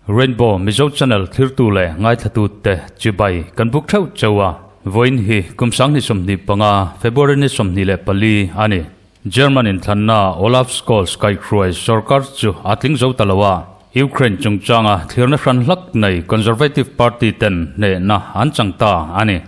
Rainbow Mizo Channel thirtu leh ngaithlatute chibai kan buk theuh cheu a, vawiin hi kum 2025 February ni 24 a ni. German inthlanna Olaf Scholz kaihhruai sorkar chu a tling zo ta lo a, Ukraine chungchanga thlirna hran hlak nei Conservative Party ten hnehna an chang ta a ni.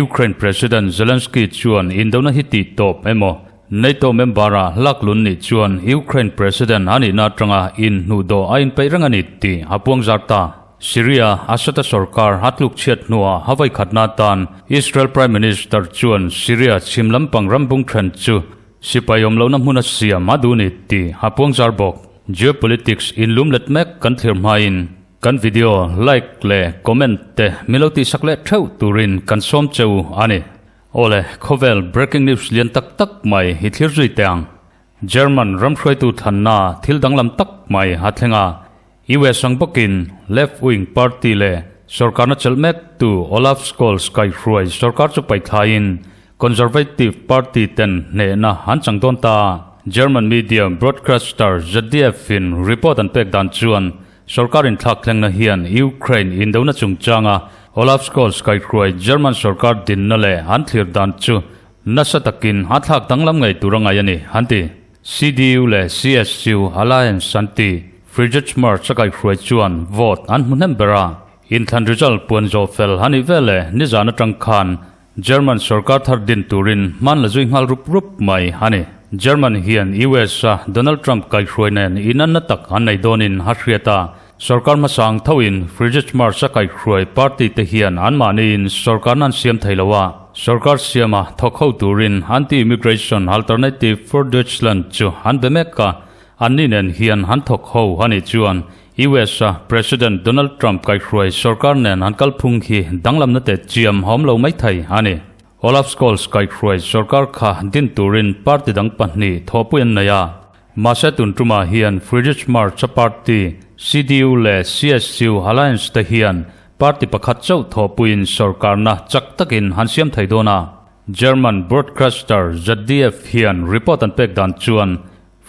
Ukraine President Zelensky chuan indona hi tih tawp emaw, NATO member-a laklun nih chuan Ukraine President a nihna atanga inhnuhdawh a inpeih reng a ni tih a puang zar ta. Syria Assad-a sorkar a tluk chhiat hnuah a vawikhatna atan Israel Prime Minister chuan Syria chhim lampang ram bung then chu sipai awm lohna hmuna siam a duh ni tih a puang zar bawk. Geopolitics inlum let mek kan thlir hmain kan video like leh comment te min lo tihsak leh theuh turin kan sawm cheu a ni. Awle, khawvel breaking news lian tak tak mai hi thlir zui teh ang. German ram hruaitu thlanna thil danglam tak mai a thleng a, US ang bawkin left wing party leh sorkarna chelh mek tu Olaf Scholz kaihhruai sorkar chu paithlaiin Conservative party ten hnehna an chang dawn ta. German media broadcaster ZDF in report an pek dan chuan sorkar inthlak thlengna hian Ukraine indona chungchanga Olaf Scholz kaihhruai German sorkar dinna leh an thlir dan chu nasa takin a thlak danglam ngei tur a ngai a ni, an ti. CDU leh CSU alliance an ti. Friedrich Merz a kaihhruai chuan vote an hmu hnem ber a, inthlan result puan zawh fel a nih veleh nizan atang khan German sorkar thar din turin hman la zui nghal rup rup mai a ni. German hian US a Donald Trump kaihhruai nen inanna tak an nei dawnin a hriat a, sorkar hmasa ang thoin Friedrich Merz a kaihhruai party te hian anmahniin sorkarna an siam thei lo a, sorkar siama thawk ho turin anti-immigration Alternative for Deutschland chu an be mek a, Anni nen hian an thawk ho a nih chuan US a President Donald Trump kaihhruai sorkar nen an kalphung hi danglamna teh chiam a awm lo mai thei a ni. Olaf Scholz kaihhruai sorkar kha din turin party dang pahnih thawhpui an nei a. Mahse tun tumah hian Friedrich Merz a party CDU leh CSU alliance te hian party pakhat chauh thawhpuiin sorkarna chak takin an siam thei dawn a. German broadcaster ZDF hian report an pek dan chuan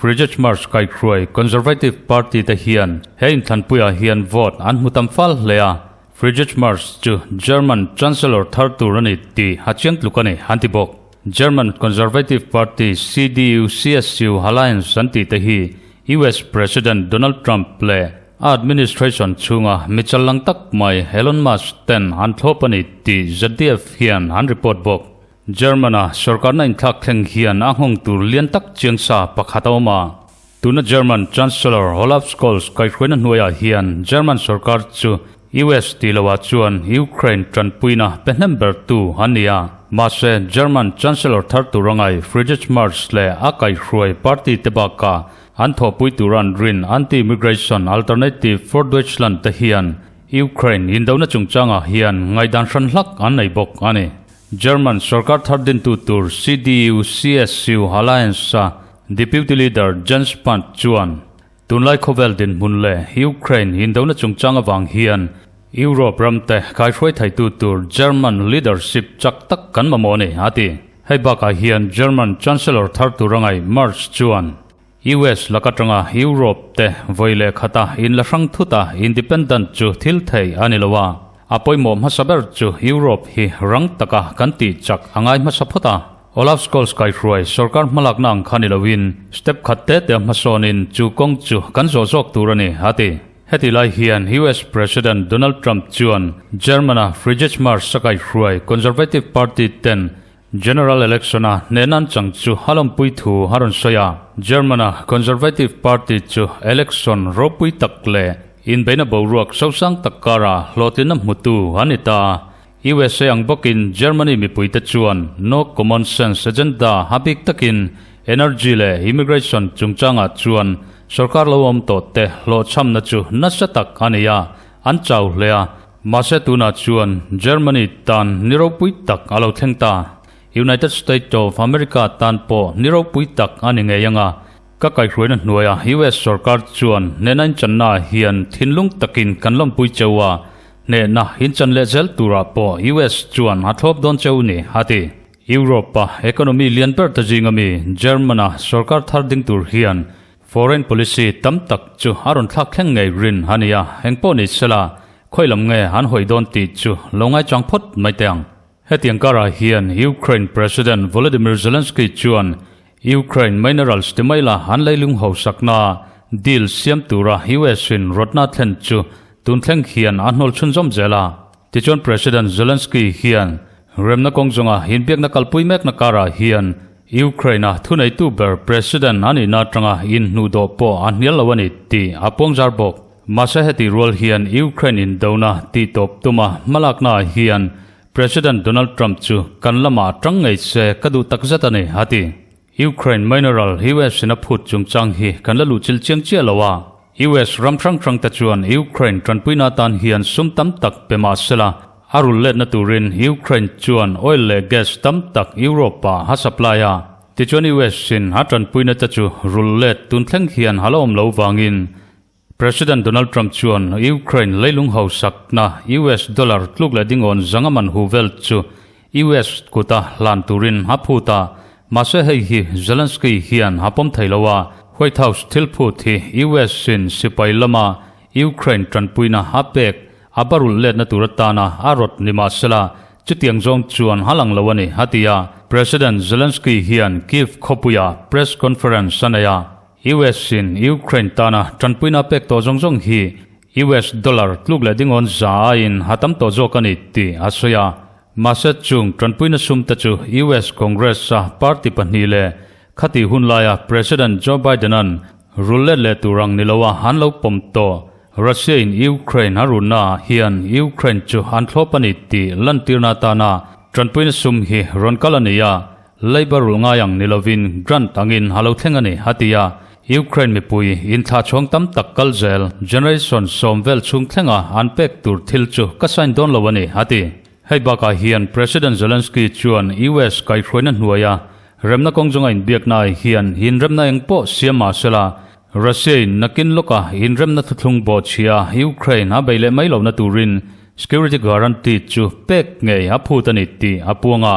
Friedrich Merz kaihhruai Conservative Party te hian he inthlanpuiah hian vote an hmu tam fal hle a, Friedrich Merz chu German Chancellor thar tur a ni tih a chiang tluk a ni, an ti bawk. German Conservative Party, CDU-CSU, alliance an tih te hi US President Donald Trump leh a administration chhunga mi challang tak mai Elon Musk ten an thlawp a ni tih ZDF hian an report bawk. German-a sorkarna inthlak thleng hian a nghawng tur lian tak chiang sa pakhat a awm a. Tuna German Chancellor Olaf Scholz kaihhruaina hnuaiah hian German sorkar chu US tih loah chuan Ukraine tanpuina pe hnem bertu an ni a. Mahse, German Chancellor thar tur a ngai Friedrich Merz leh a kaihhruai party te bakah an thawhpui tur an rin anti-immigration Alternative for Deutschland te hian Ukraine indona chungchangah hian ngaihdan hran hlak an nei bawk a ni. German sorkar thar dintu tur CDU-CSU alliance-a Deputy Leader Jens Spahn chuan tunlai khawvel dinhmun leh Ukraine indona chungchang avang hian Europe ramte kaihruai theitu tur German leadership chak tak kan mamawh a ni, a ti. Hei bakah hian German Chancellor thar tur a ngaih Merz chuan US lak atanga Europe te vawi leh khata inla hrang thut a independent chu thil thei a ni lo a, a pawimawh hmasa ber chu Europe hi rang taka kan tih chak a ngai hmasa phawt a. Olaf Scholz kaihruai sorkar hmalakna ang kha ni loin step khat te te hmasawnin chu kawng chu kan zawh zawk tur a ni, a ti. Heti lai hian US President Donald Trump chuan German-a Friedrich Merz a kaihruai Conservative Party ten General Election-a hnenan chang chu a lawmpui thu a rawn sawi a, German-a Conservative Party chu election ropui tak leh inbeihna boruak sosang tak kara hlawhtlinna hmutu an ni ta. USA ang bawkin Germany mipuite chuan no common sense agenda a bik takin energy leh immigration chungchangah chuan sorkar lo awm tawhte hlawhchhamna chu nasa tak a ni a, an chau hle a. Mahse tunah chuan Germany tan ni ropui tak a lo thleng ta. United States of America tan pawh ni ropui tak a ni ngei anga, ka kaihhruaina hnuaia US sorkar chuan hnena inchannaah hian thinlung takin kan lawmpui cheu a. Hnehna inchan leh zel turah pawh US chuan a thlawp dawn cheu ni, a ti. Europe-a economy lian ber te zinga mi German-a sorkar thar ding tur hian foreign policy tam tak chu a rawn thlak thleng ngei rin a ni a, engpawh ni sela khawi lam nge an hawi dawn tih chu lo ngaichang phawt mai teh ang. Hetiang karah hian Ukraine President Volodymyr Zelensky chuan Ukraine minerals ti mai la an leilung hausakna deal siam tura US-in rawtna thlen chu tun thleng hian a hnawl chhunzawm zel a. Tichuan President Zelensky hian remna kawng zawnga inbiakna kalpui mekna karah hian Ukraine-a thuneitu ber President a nihna atanga inhnuhdawh pawh a hnial lo a ni tih a puangzar bawk. Mahse heti rual hian Ukraine indona tihtawp tuma hmalaknaah hian President Donald Trump chu kan lamah tang ngei se ka duh takzet a ni, a ti. Ukraine mineral US in a phut chungchang hi kan la luhchilh chiang chiah lo a. US ram hrang hrang te chuan Ukraine tanpuina atan hian sum tam tak pe mah sela, a rul letna turin Ukraine chuan oil leh gas tam tak Europe ah a supply a. Tichuan US in a tanpuina te chu rul let tun thleng hian a la awm lo vangin President Donald Trump chuan Ukraine leilung hausakna US dollar tluk leh dingawn zanga man hu vel chu US kuta hlan turin a phut a, mahse hei hi Zelensky hian a pawm thei lo a, White House thil phut hi US in sipai lama Ukraine tanpuina a pek a barulh letna tur atana a rawt ni mahsela chutiang zawng chuan a lang lo a ni, a ti a. President Zelensky hian Kyiv khawpuia press conference a nei a. US in Ukraine tana tanpuina pek tawh zawng zawng hi US dollar tluk leh dingawn za aiin a tam tawh zawk a ni tih a sawi a. Mahse chung tanpuina sum te chu US Congress-a party pahnih leh khati hun laia President Joe Biden-a'n rul let leh tur ang ni loa an lo pawm tawh Russia-in Ukraine a runnaah hian Ukraine chu an thlawp a ni tih lantirna atana tanpuina sum hi rawn kal a ni a. Labour rul ngai ang ni lovin grant angin a lo thleng a ni, a ti a. Ukraine mipui inthlah chhawng tam tak kal zel generation sawm vel chhung thlenga an pek tur thil chu ka sign dawn lo a ni, a ti. Hei bakah hian President Zelensky chuan US kaihhruaina hnuaia remna kawng zawnga inbiaknaah hian inremna eng pawh siam mah sela, Russia-in nakin lawka inremna thuthlung bawhchhia Ukraine a bei leh mai lohna turin security guarantee chu pek ngei a phut a ni tih a puang a.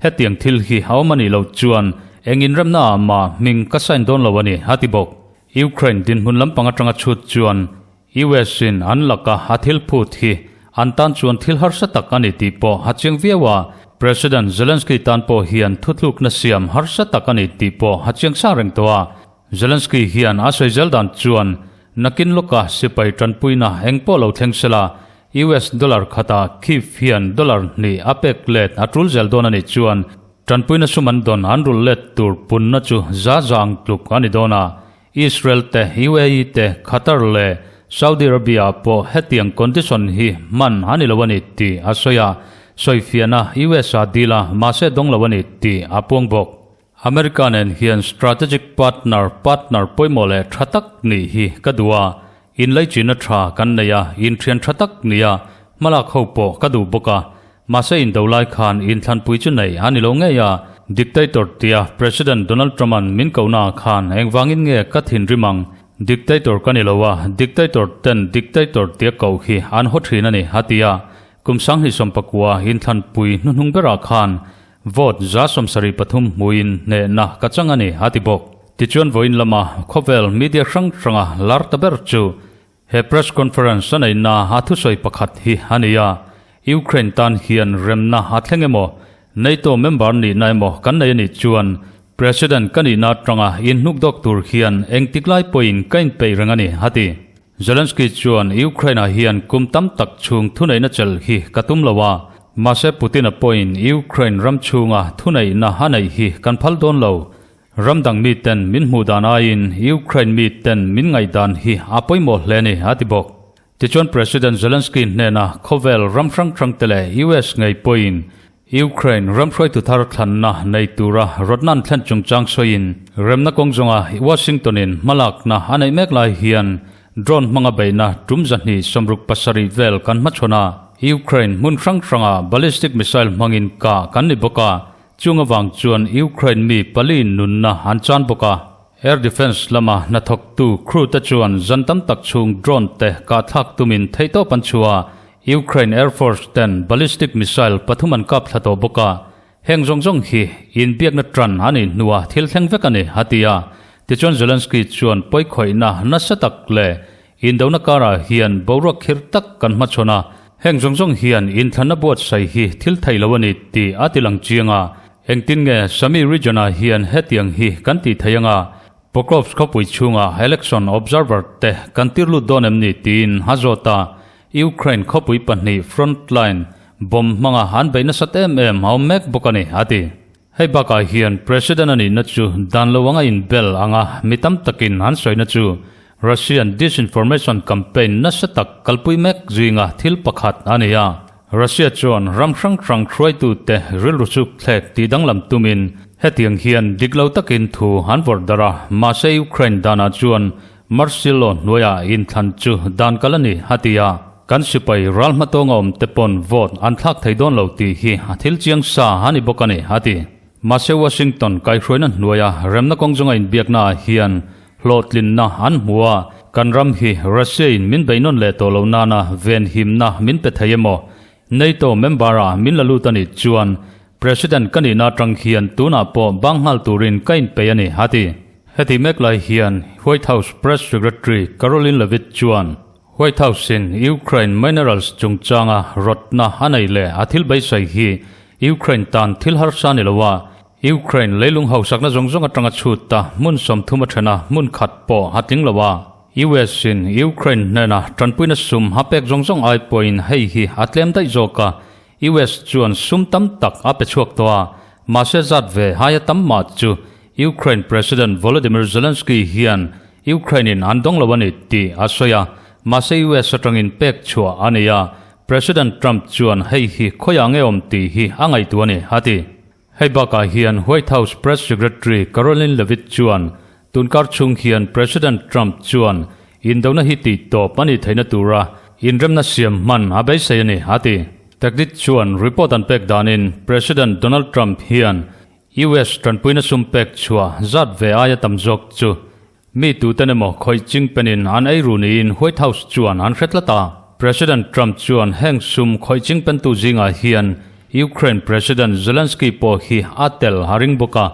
Hetiang thil hi a awm a nih loh chuan eng inremna ah mah hming ka sign dawn lo a ni, a ti bawk. Ukraine dinhmun lampang atanga chhut chuan US in an laka a thil phut hi an tan chuan thil harsa tak a ni tih pawh a chiang viau a, President Zelensky tan pawh hian thutlukna siam harsa tak a ni tih pawh a chiang sa reng tawh a. Zelensky hian a sawi zel dan chuan nakin lawka sipai tanpuina eng pawh lo thleng sela, US dollar khatah Kyiv hian dollar hnih a pek let a tul zel dawn a nih chuan tanpuina sum an dawn an rulh let tur punna chu za za ang tluk a ni dawn a. Israel te, UAE te, Qatar leh Saudi Arabia ah pawh hetiang condition hi hman a ni lo a ni tih a sawi a, sawifiahna US ah dil a mahse dawng lo a ni tih a puang bawk. America nen hian strategic partner, partner pawimawh leh tha tak nih hi ka duh a, inleichina tha kan nei a, inthian tha tak ni a, hmalak ho pawh ka duh bawk a. Mahse indo lai khan inthlanpui chu nei a ni lo ngei a, dictator tia President Donald Trump-a'n min kohna ah khan engvangin nge ka thinrim ang, dictator ka ni lo a, dictator ten dictator tia koh hi an haw thin a ni, a ti a. Kum 2019 inthlanpui hnuhnung berah khan Vote 73% hmuin hnehna ka chang a ni, a ti bawk. Tichuan vawiin lama khawvel media hrang hranga lar ta ber chu he press conference a neihna a thusawi pakhat hi a ni a, Ukraine tan hian remna a thleng emaw, NATO member nihna emaw kan nei a nih chuan President ka nihna atanga inhnuk dawk tur hian engtik lai pawhin ka inpeih reng a ni, a ti. Zelensky chuan Ukraine-ah hian kum tam tak chhung thuneihna chelh hi ka tum lo a, mahse Putin-a pawhin Ukraine ram chhunga thuneihna a neih hi kan phal dawn lo. Ram dang miten min hmuh dan aiin Ukraine miten min ngaihdan hi a pawimawh hle a ni, a ti bawk. Tichuan President Zelensky hnena khawvel ram hrang hrangte leh US ngei pawhin Ukraine ram hruaitu thar thlanna nei tura rawtna an thlen chungchang sawiin remna kawng zawnga Washington-in hmalakna a neih mek lai hian drone hmanga beihna tum 267 vel kan hmachhawn a, Ukraine hmun hrang hranga ballistic missile hmangin kah kan ni bawk a, chung avang chuan Ukraine mi pali nunna an chan bawk a. Air defence lama hnathawktu crew te chuan zan tam tak chhung drone te kahthlak tumin theihtawp an chhuah a. Ukraine Air Force ten ballistic missile pathum an kap thla tawh bawk a, heng zawng zawng hi inbiakna tan a nih hnua thil thleng vek a ni, a ti a. Tichuan Zelensky chuan pawikhawihna nasa tak leh indona karah hian boruak khirh tak kan hmachhawn a, heng zawng zawng hian inthlanna buatsaih hi thil theih lo a ni tih a ti lang chiang a. Engtin nge Sami region-ah hian hetiang hi kan tih theih anga Pokrovsk khawpui chhunga election observer te kan tir lut dawn em ni tiin a zawt a, Ukraine khawpui pahnih front line bomb hmanga an beih nasat em em a awm mek bawk a ni, a ti. Hei bakah hian President a nihna chu dan lo anga inbel anga mi tam takin an sawina chu Russian disinformation campaign nasa tak kalpui mek zinga thil pakhat a ni a. Russia chuan ram hrang hrang hruaitute rilru chuk thlek tih danglam tumin hetiang hian dik lo takin thu an vawrh darh a, mahse Ukraine danah chuan Marcelo hnuaiah inthlan chu dan kal a ni a ti a, kan sipai ral hmatawnga awm te pawn vote an thlak thei dawn lo tih hi a thil chiang sa a ni bawk a ni a ti. Mahse Washington kaihhruaina hnuaia remna kawng zawnga inbiaknaah hian Hlawhtlinna an hmu a, kan ram hi Russia in min beihnawn leh tawh loh nana venhimna min pe thei emaw? NATO member ah min la lut a nih chuan President ka nihna atang hian tunah pawh bang nghal turin ka inpeih a ni, a ti. Heti mek lai hian White House Press Secretary Karoline Leavitt chuan White House in Ukraine minerals chungchanga rawtna a nei leh a thil beisei hi Ukraine tan thil harsa ni lo a, Ukraine leilung hausakna zawng zawng atanga chhut ta hmun 30 a then a, hmun khat pawh a tling lo a. US in Ukraine hnena tanpuina sum a pek zawng zawng ai pawhin hei hi a tlem daih zawk a, US chuan sum tam tak a pe chhuak tawh a, mahse zat ve aia tam mah chu Ukraine President Volodymyr Zelensky hian Ukraine in an dawng lo a ni tih a sawi a, mahse US atangin pek chhuah a nei a, President Trump chuan hei hi khawiah nge awm tih hi a ngaihtuah a ni, a ti. Hei bakah hian White House Press Secretary Karoline Leavitt chuan tunkar chhung hian President Trump chuan indona hi tih tawp a nih theihna tura inremna siam hman a beisei a ni, a ti. Tacdit chuan report an pek danin President Donald Trump hian US tanpuina sum pek chhuah zat ve aia tam zawk chu Mi tuten emaw khawih ching penin an ei ru niin White House chuan an hre tlat a. President Trump chuan heng sum khawih ching pentu zingah hian Ukraine President Zelensky pawh hi a tel a ring bawk a.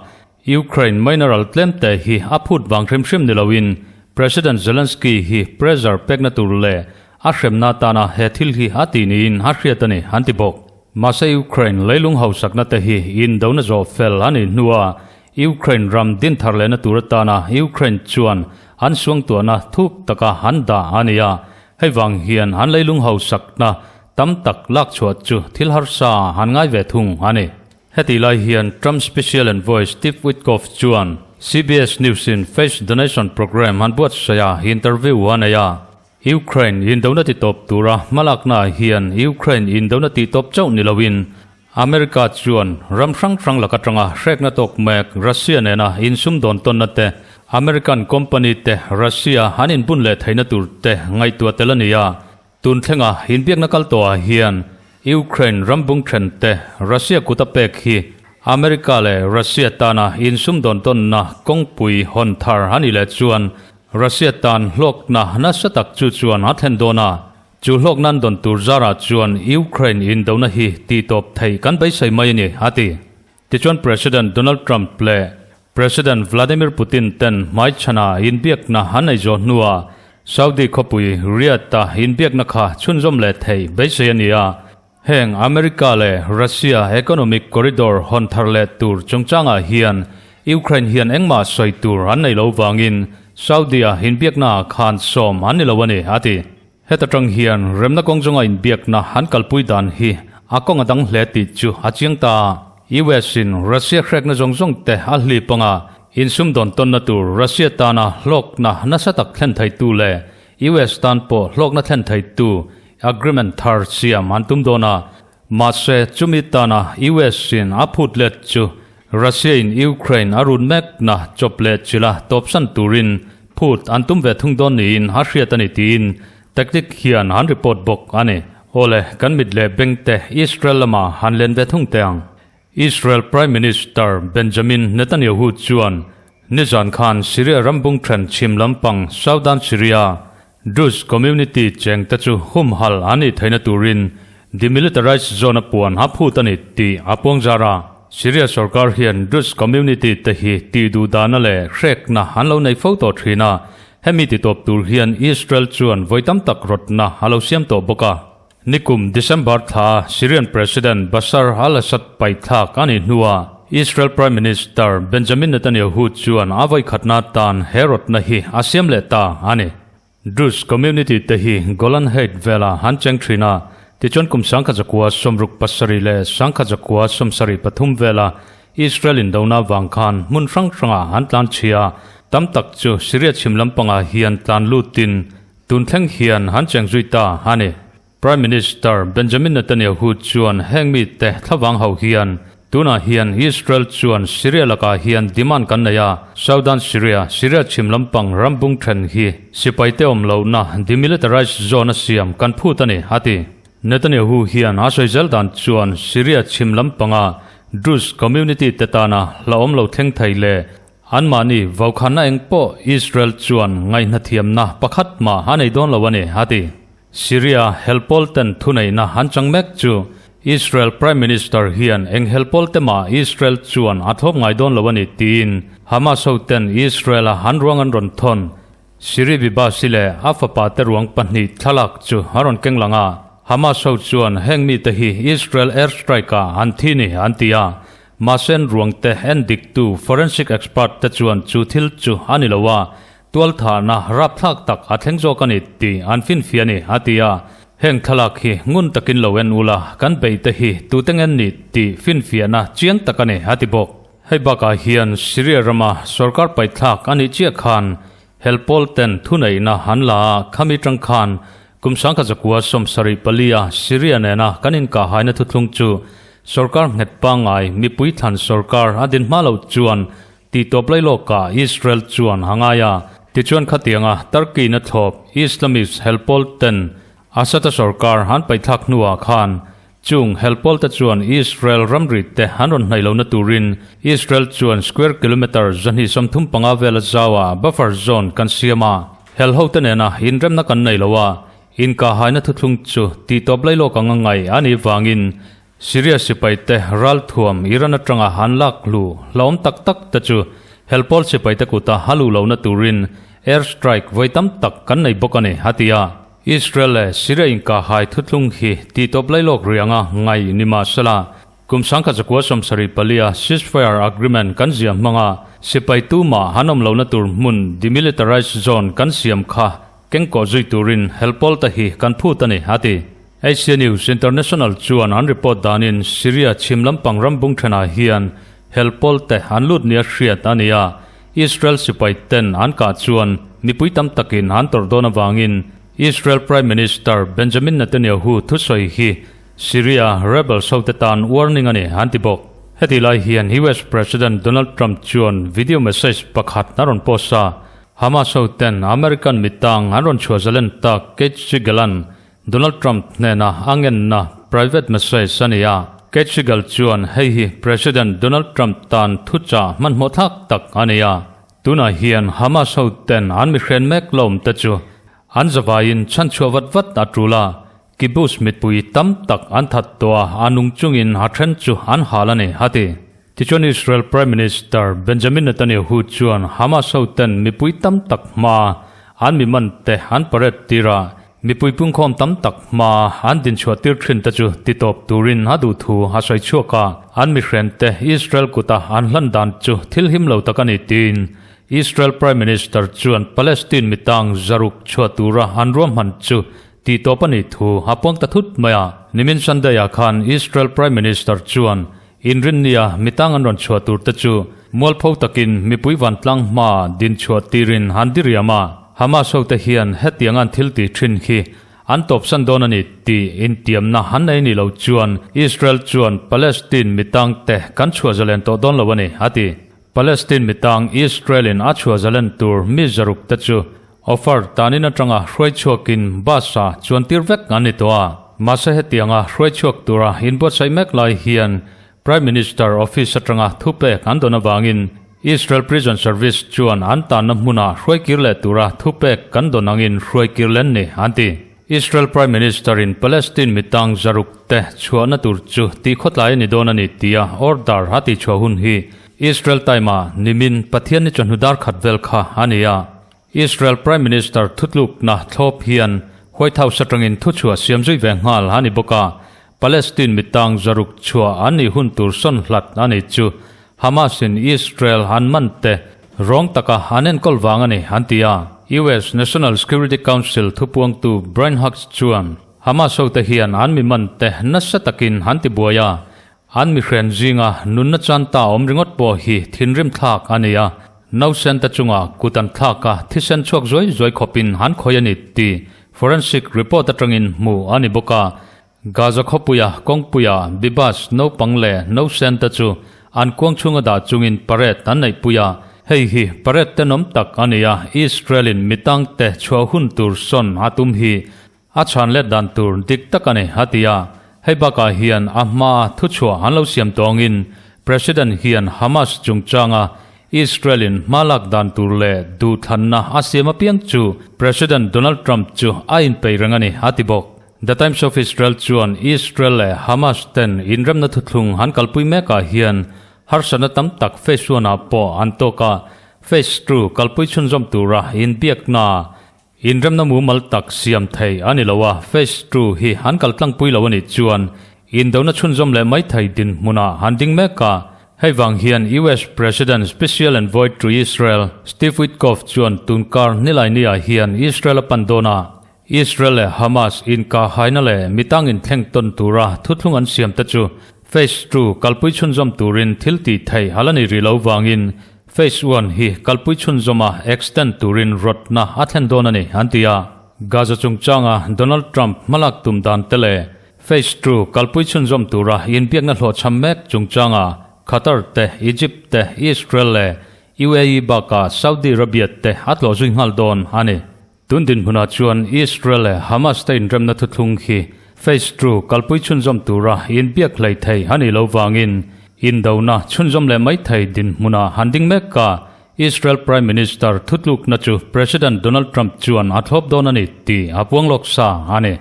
Ukraine mineral tlemte hi a phut vang hrim hrim ni loin President Zelensky hi pressure pekna tur leh a hremna atana he thil hi a ti niin a hriat a ni an ti bawk. Mahse Ukraine leilung hausakna te hi indona zawh fel a nih hnua Ukraine ram din thar lehna tur atana Ukraine chuan an suangtuahna thuk taka an dah a ni a, hei vang hian an leilung hausakna tam tak lak chhuah chu thil harsa an ngai ve thung a ni. Hetih lai hian Trump Special Envoy Steve Witkoff chuan CBS News-in Face the Nation program an buatsaih a, interview a nei a. Ukraine indona titawp tura hmalaknaah hian Ukraine indona tihtawp chauh ni loin America chuan ram hrang hrang lak atanga hrekna tawk mek Russia nena insumdawn tawnna te, American company te Russia an inbun leh theihna tur te ngaihtuah tel a ni a. Tun thlenga inbiakna kal tawhah hian Ukraine ram bung then te Russia kut a pek hi America leh Russia tana insumdawn tawnna kawngpui hawn thar a nih leh chuan Russia tan hlawkna nasa tak chu chuan a thlen dawn a, chu hlawkna an dawn tur zarah chuan Ukraine indona hi tihtawp theih kan beisei mai a ni, a ti. Tichuan President Donald Trump leh President Vladimir Putin ten hmaichhana inbiakna an nei zawh hnuah Saudi khawpui Riyadh-a inbiakna kha chhunzawm leh theih beisei a ni a, Heng America leh Russia economic corridor hawn thar leh tur chungchangah hian Ukraine hian engmah sawi tur an nei lo vangin Saudi-a inbiaknaah khan sawm an ni lo a ni, a ti. Heta tang hian remna kawng zawnga inbiakna an kalpui dan hi a kawng a dang hle tih chu a chiang ta. US-in Russia hrekna zawng zawng te a hlip anga insumdawn tawnna tur Russia tana hlawkna nasa tak thlen theitu leh US tan pawh hlawkna thlen theitu Agreement thar siam an tum dawn a, mahse chumi tana US in a phut let chu Russia in Ukraine a run mekna chawp leh chila tawpsan turin phut an tum ve thung dawn niin a hriat a ni tiin tactic hian an report bawk a ni. Awle, kan mit leh beng te Israel lama han len ve thung teh ang. Israel Prime Minister Benjamin Netanyahu chuan nizan khan Syria ram bung then chhim lampang Southern Syria, Druze community chengte chu humhal an nih theihna turin demilitarized zone a puan a phut a ni tih a puangzar a. Syria sorkar hian Druze community te hi tih duh dahna leh hrekna an lo nei fo tawh thin a, hemi titawp tur hian Israel chuan vawi tam tak rawtna a lo siam tawh bawk a. Nikum December thla Syrian President Bashar al-Assad paihthlak a nih hnuah Israel Prime Minister Benjamin Netanyahu chuan a vawikhatna tan he rawtna hi a siam leh ta a ni. Druze community te hi Golan Height vela an cheng thin a, tichuan kum 1967 leh 1973 vela Israel indona vang khan hmun hrang hrangah an tlan chhia, tam tak chu Syria chhim lampangah hian tlan lutin Tun thleng hian han cheng zui ta a ni. Prime Minister Benjamin Netanyahu chuan heng mite thlavang ho hian tunah hian Israel chuan Syria lakah hian demand kan nei a, Southern Syria, Syria chhim lampang ram bung then hi sipaite awm lohna demilitarized zone a siam kan phut a ni, a ti. Netanyahu hian a sawi zel dan chuan Syria chhim lampanga Druze community te tana hlauhawm lo thleng thei leh Anmahni vaukhana eng pawh Israel chuan ngaihnathiamna pakhat mah a nei dawn lo a ni, a ti. Syria helpawl ten thuneihna an chang mek chu Israel Prime Minister hian eng helpawl te mah Israel chuan a thlawp ngai dawn lo a ni tiin Hamas ho ten Israel-a an ruang an rawn thawn. Shiri Bibasi leh a fapa te ruang pahnih thlalak chu a rawn keng lang a, Hamas ho chuan heng mite hi Israel airstrike-ah an thi ni an ti a, Mahse ruangte en diktu forensic expert te chuan chu thil chu a ni lo a, tualthahna rapthlak tak a thleng zawk a ni tih an finfiah a ni, a ti a. Heng thlalak hi ngun takin lo en ula, kan beihte hi tute ngen ni tih finfiahna chiang tak a ni, a ti bawk. Hei bakah hian Syria rama sorkar paihthlak a nih chiah khan helpawl ten thuneihna an la a, khami tang khan kum 1974 a Syria nena kan inkahhaina thuthlung chu Sorkar nghet pangngai mipui thlan sorkar a din hma loh chuan tih tawp lai lawkah Israel chuan a ngai a. Tichuan khatianga Turkey na thlawp Islamist helpawl ten Assad-a sorkar an paihthlak hnuah khan chung helpawl te chuan Israel ramri te an rawn hnaih lohna turin Israel chuan square kilometre 235 vela zauah buffer zone kan siam a. Hel ho te nena inremna kan nei lo a, Inkahaina thuthlung chu tihtawp lai lawk anga ngai a nih vangin Syria sipaite ralthuam Iran atanga han lak hlu hlauhawm tak tak te chu helpawl sipaite kuta ha luh lohna turin air strike vawi tam tak kan nei bawk a ni, a ti a. Israel leh Syria inkahai thuthlung hi tihtawp lai lawk rih anga ngai ni mah sela, Kum 1974 a ceasefire agreement kan ziah hmanga sipai tumah han awm lohna tur hmun demilitarized zone kan siam kha kengkawh zui turin helpawl te hi kan phut a ni, a ti. Asia News International chuan an report danin Syria chhim lampang ram bung thenah hian helpawl te an lut nia hriat a ni a, Israel sipai ten an kah chuan mipui tam takin an tawrh dawn avangin Israel Prime Minister Benjamin Netanyahu thusawi hi Syria rebels hote tan warning a ni, an ti bawk. Heti lai hian US President Donald Trump chuan video message pakhat a rawn post a, Hamas hoten American mitang an rawn chhuah zalen tak Kate Siegel-a'n Donald Trump hnena a ngenna private message a ni a. Kate Siegel chuan hei hi President Donald Trump tan thuchah hmanhmawh thlak tak a ni a, tunah hian Hamas hoten an mihren mek lawm te chu an zavaiin chhanchhuah vat vat a tul a, Kibbutz mipui tam tak an that tawh a, a nung chungin a then chu an hal a ni, a ti. Tichuan Israel Prime Minister Benjamin Netanyahu chuan Hamas hoten mipui tam tak hmaa an mi man te an parade tir a, mipui pungkhawm tam tak hmaa an dinchhuah tir thin te chu titawp turin a duh thu a sawi chhuak a, an mihren te Israel kuta an hlan dan chu thil him lo tak a ni tiin Israel Prime Minister chuan Palestine mitang zaruk chhuah tura an ruahman chu Tih tawp a nih thu a puang ta thut mai a. Nimin Sunday-ah khan Israel Prime Minister chuan inrinnia mitang an rawn chhuah tur te chu mualpho takin mipui vantlang hmaa din chhuah tirin an diriam a. Hamas hote hian hetiang an thil tih thin hi an tawpsan dawn a ni tih intiamna an nei ni lo chuan Israel chuan Palestine mitang te kan chhuah zalen tawh dawn lo a ni, a ti. Palestine mitang Israel-in a chhuah zalen tur mi zaruk te chu Offer tanin atanga hruai chhuakin bus-a chuan tir vek an ni tawh a. Mahse hetianga hruai chhuak tura inbuatsaih mek lai hian Prime Minister office atanga thupek an dawn avangin Israel Prison Service chuan an tanna hmuna hruaikir leh tura thupek kan dawn angin hruaikir len ni, an ti. Israel Prime Minister in Palestine mitang zaruk te chhuahna tur chu tih khawtlai a ni dawn a ni tia order a tihchhuah hun hi Israel time ah nimin Pathian ni chawhnu dar khat vel kha a ni a. Israel Prime Minister thutlukna thlawp hian White House atangin thuchhuah siam zui ve nghal a ni bawk a, Palestine mitang zaruk chhuah an nih hun tur sawn hlat a ni chu Hamas in Israel an man te rawng taka an enkawl vang a ni an ti a. US National Security Council thupuangtu Brian Hughes chuan Hamas hote hian an mi man te nasa takin an ti buai a, an mi hren zinga nunna chan ta awm ringawt pawh hi thinrim thlak a ni a, nausen te chunga kut an thlak a thisen chhuak zuai zuai khawpin an khawi a ni tih forensic report atangin hmuh a ni bawk a. Gaza khawpuia kawngpuia Bibas naupang leh nausen te chu an kuang chhunga dah chungin parade an neihpui a, hei hi parade tenawm tak a ni a, Israel-in mitang te chhuah hun tur sawn a tum hi a chhan let dan tur dik tak a ni, a ti a. Hei bakah hian a hmaa thuchhuah an lo siam tawngin President hian Hamas chungchanga Israel-in hma lak dan tur leh duhthlanna a siam apiang chu President Donald Trump chu a inpeih reng a ni, a ti bawk. The Times of Israel chuan Israel leh Hamas ten inremna thuthlung an kalpui mekah hian harsatna tam tak phase one-ah pawh an tawk a, phase two kalpui chhunzawm tura inbiakna inremna mumal tak siam thei a ni lo a, phase two hi an kal tlangpui lo a nih chuan indona chhunzawm leh mai thei dinhmunah an ding mek a. Hei vang hian US President Special Envoy to Israel Steve Witkoff chuan tunkar Nilaini-ah hian Israel a pan dawn a, Israel leh Hamas inkahhaina leh mitang inthleng tawn tura thuthlung an siam te chu Phase ii kalpui chhunzawm turin thil tih theih a la ni rih lo vangin Phase I hi kalpui chhunzawma extend turin rawtna a thlen dawn a ni, an ti a. Gaza chungchanga Donald Trump hmalak tum dan te leh Phase ii kalpui chhunzawm tura inbiakna hlawhchham mek chungchanga Qatar te, Egypt te, Israel leh UAE bakah Saudi Arabia te a tlawh zui nghal dawn a ni. Tun dinhmunah chuan Israel leh Hamas te inremna thuthlung hi Phase ii kalpui chhunzawm tura inbiak hlei thei a nih loh vangin indona chhunzawm leh mai thei dinhmunah han ding mek a, Israel Prime Minister thutlukna chu President Donald Trump chuan a thlawp dawn a ni tih a puang lawk sa a ni.